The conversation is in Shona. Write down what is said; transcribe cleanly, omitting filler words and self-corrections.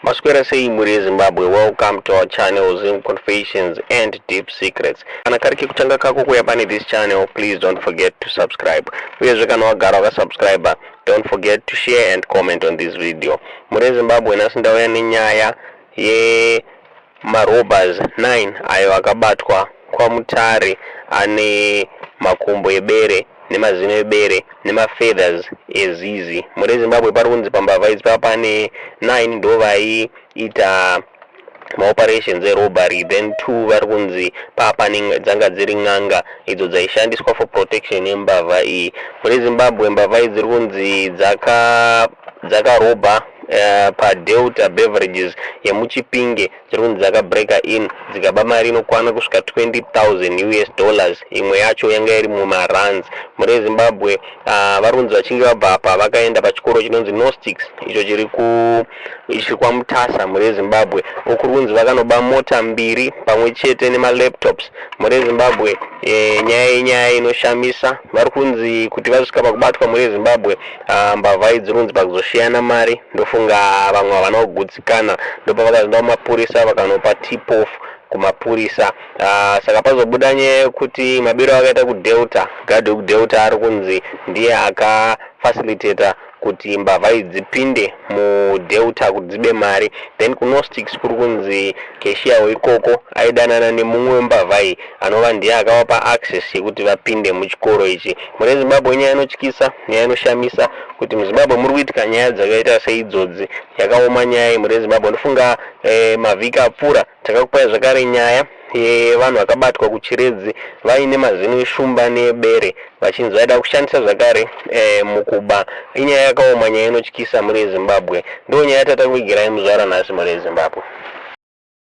Maswera sei mhuri yeZimbabwe, welcome to our channel, Zim Confessions and Deep Secrets. Kana kari kekutanga kako kuuya pane this channel, please don't forget to subscribe. Uyezve kana wagara wakasubscribe, don't forget to share and comment on this video. Mhuri yeZimbabwe, nhasi ndauya nenyaya yemarobbers 9 ayo akabatwa kwaMutare ane makumbo ebere nemazino ebere nemafeathers ezizi. Mhuri yeZimbabwe, pari kunzi pambavha idzi pava pane 9 ndo vaiita maoperations erobbery, then 2 vari kunzi paapane dzanga dziri n'anga idzo dzaishandiswa for protection yembavha iyi. Mhuri yeZimbabwe, mbavha idzi dziri kunzi dzakarobha paDelta Beverages yemuChipinge. Dziri kunzi dzakabreaka in, dzikaba mari inokwana kusvika 20,000 US dollars, imwe yacho yanga iri mumarands. Mhuri yeZimbabwe, vari kunzi vachinge vabva apa vakaenda pachikoro chinonzi Nostics, icho chiri kwaMutasa. Mhuri yeZimbabwe, uku kuri kunzi vakanoba mota mbiri pamwe chete nemalaptops. Mhuri yeZimbabwe, nyaya yenyaya inoshamisa, vari kunzi kuti vasvika pakubatwa, mhuri yeZimbabwe, mbavha idzi dziri kunzi pakuzoshiyana mari, ndofunga vamwe havana kugutsikana, ndopavakazoenda kumapurisa, vakanopa tip off kumapurisa. Saka pazobuda nyaya yekuti mabiro akaita kuDelta, gadhi wekuDelta ari kunzi ndiye akafacilitata kuti mbavha idzi dzipinde muDelta kuti dzibe mari. Then kuNostics kuri kunzi cashier weikoko aidanana nemumwe wembavha iyi, anova ndiye akavapa access yekuti vapinde muchikoro ichi. Mhuri yeZimbabwe, nyaya inotyisa, nyaya inoshamisa kuti muZimbabwe muri kuitika nyaya dzakaita seidzodzi. Yakaoma nyaya iyi, mhuri yeZimbabwe. Ndofunga mavhiki apfuura takakupai zvakare nyaya yevanhu vakabatwa kuChiredzi vaine mazino eshumba nebere, vachinzi vaida kushandisa zvakare mukuba. Inyaya yakaoma, nyaya inotyisa, mhuri yeZimbabwe. Ndo nyaya yatatakuvigirai muzuva ranhasi, mhuri yeZimbabwe.